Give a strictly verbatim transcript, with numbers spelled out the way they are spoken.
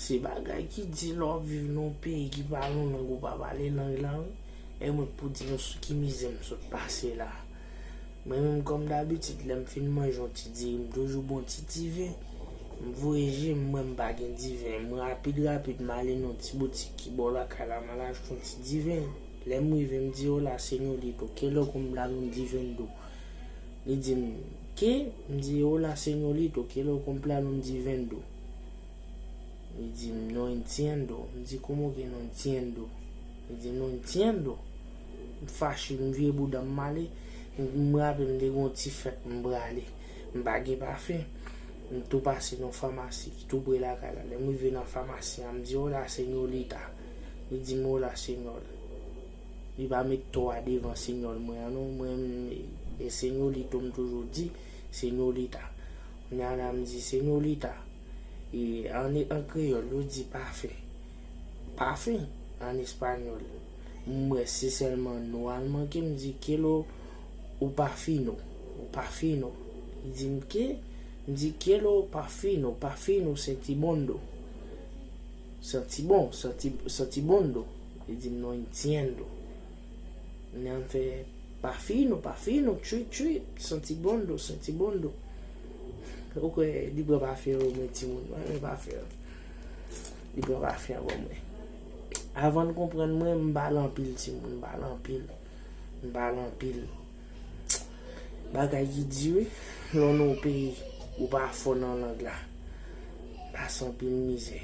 Se bagay ki di lè w ap viv nan yon peyi ki pa yon lang, ou pa pale lang lan, wi. E mwen pou di nou sou ki mizè m sot pase la. Mwen menm, kòm dabitid, lè m fin manje yon ti diri, m toujou bwè yon ti diven. M voye je m, m wè m pa gen diven. M rapid rapid, m ale nan yon ti boutik ki bò lakay la, m al achte yon ti diven. Lè m rive, m di, "Hola, señorito, quiero comprar un divendo." Li di m, "Qué?" M di, "Hola, señorito, quiero comprar un divendo." Li di m, "No entiendo." M di, "Cómo que no entiendo?" Li di m, "No entiendo." M fache, m vire bouda m, m ale. M raple m te gen yon ti fèt m prale. M pa gen pafen. M tou pase nan famasi ki tou pre lakay la. Lè m rive nan famasi a, m di, "Hola, señorita." Li di m, "Hola, señor." Li pa met to a devan señor mwen an non. Mwen, e señorito m toujou di, señorita. Kounye a la, m di, "Señorita." E an, an kreyòl, yo di pafen. Pafen an espanyòl. M wè se sèlman no a l manke, m di, "Quiero un parfino, un parfino." Li di m, "Qué?" M di, "Quiero parfino, parfino, sentibondo." Sentibon, senti, sentibondo. Li di m, "No entiendo." Kounye a m fè, "Parfino, parfino, tchwi, tchwi, sentibondo, sentibondo." Ou kwè li pran pafen yo, men timoun, mwen renmen pafen yo. Li pran pafen yo ban mwen. Avan l konprann mwen, m pale anpil, timoun, m pale anpil. M pale anpil. Bagay ki di wi, lè w nan yon peyi, ou pa fò nan lang la. Pase anpil mizè.